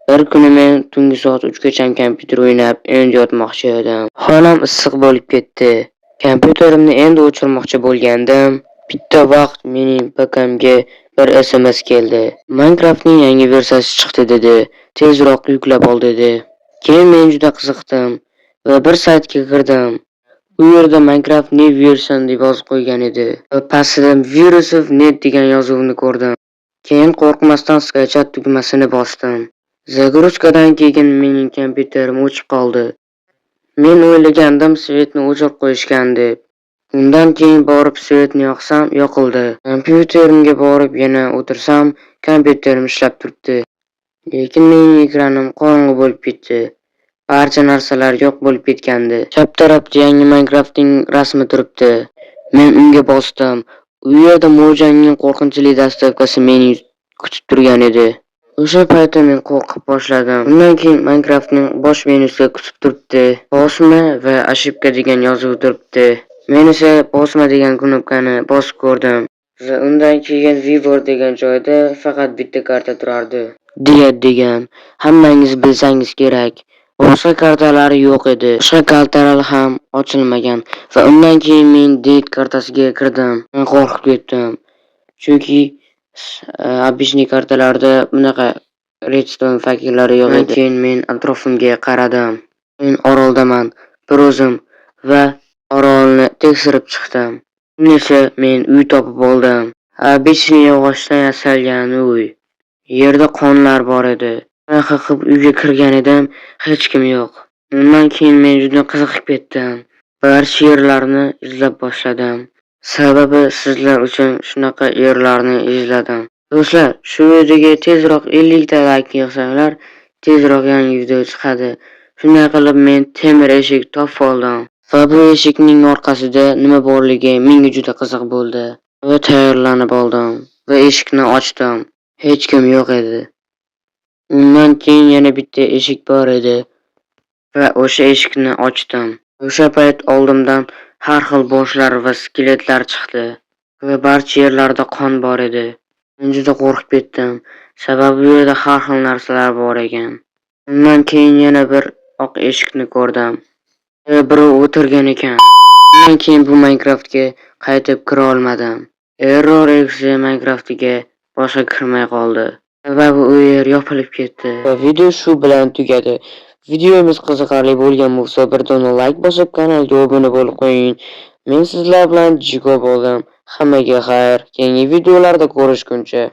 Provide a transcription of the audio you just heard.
Bir kuni men tungi soat 3 gacha kompyuter o'ynab, endi yotmoqchi edim. Xonam issiq bo'lib ketdi. Kompyuterimni endi o'chirmoqchi bo'lgandim. Bitta vaqt mening PKmga bir SMS keldi. Minecraftning yangi versiyasi chiqdi, dedi. Tezroq yuklab ol, dedi. Keyin men juda qiziqdim va bir saytga kirdim. U yerda "Minecraft new version" deb yozib qo'ygan edi va pastida "Virusov net" degan yozuvni ko'rdim. Keyin qo'rqmasdan "Скачать" tugmasini bosdim. Загрузка dan keyin mening kompyuterim o'chib qoldi. Men o'ylagandim, свет ni o'chirib qo'yishgan deb. Undan keyin borib свет ni yoqsam, yoqildi. Kompyuterimga borib yana o'tirsam, kompyuterim ishlab turibdi. Lekin mening ekranim qorong'u bo'lib ketdi. Barcha narsalar yo'q bo'lib ketgandi. Chap tarafda yangi Minecraftning rasmi turibdi. Men unga bosdim. U yerda Mojangning qo'rqinchli доставка si meni kutib turgan edi. O'sha paytda men qo'rqib boshladim. Undan keyin Minecraftning bosh menyusida kutib turibdi. "Bosma" va "Ошибка" degan yozuv turibdi. Men esa "Bosma" degan knopkani bosib ko'rdim. Va undan keyin "Выбор" degan joyda faqat bitta karta turardi. Dead degan. Hammangiz bilsangiz kerak. Boshqa kartalari yo'q edi. Boshqa kartalar ham ochilmagan va undan keyin men Dead kartasiga kirdim. Men qo'rqib ketdim. Chunki обычный kartalarda bunaqa redstone fakellari yo'q edi. Keyin men atrofimga qaradim. Men oroldaman, bir o'zim va orolni tekshirib chiqdim. Esa men uy topib oldim. Обычный yog'ochdan yasalgan uy. Yerda qonlar bor edi. Qanaqa qilib uyga kirgan edim, hech kim yo'q. Undan keyin men juda qiziqib ketdim. Barcha yerlarni izlab boshladim. Sababi sizlar uchun shunaqa yerlarni izladim. Do'stlar, shu videoga tezroq 50 ta layk yig'sanglar, tezroq yangi video chiqadi. Shunday qilib men temir eshik topib oldim. Va bu eshikning orqasida nima borligi menga juda qiziq bo'ldi. Va tayyorlanib oldim va eshikni ochdim. Hech kim yo'q edi. Undan keyin yana bitta eshik bor edi va o'sha eshikni ochdim. O'sha payt oldimdan har xil boshlar va skeletlar chiqdi va barcha yerlarda qon bor edi. Men juda qo'rqib ketdim. Sababi bu yerda har xil narsalar bor ekan. Undan keyin yana bir oq eshikni ko'rdim. Va birov o'tirgan ekan. Undan keyin bu Minecraftga qaytib kira olmadim. Error exe Minecraftiga boshqa kirmay qoldi. Sababi u yer yopilib ketdi. Va video shu bilan tugadi. Videomiz qiziqarli bo'lgan bo'lsa, bir dona layk bosib, kanalga obuna bo'lib qo'ying. Men sizlar bilan Jiko bo'ldim. Hammaga xayr. Keyingi videolarda ko'rishguncha.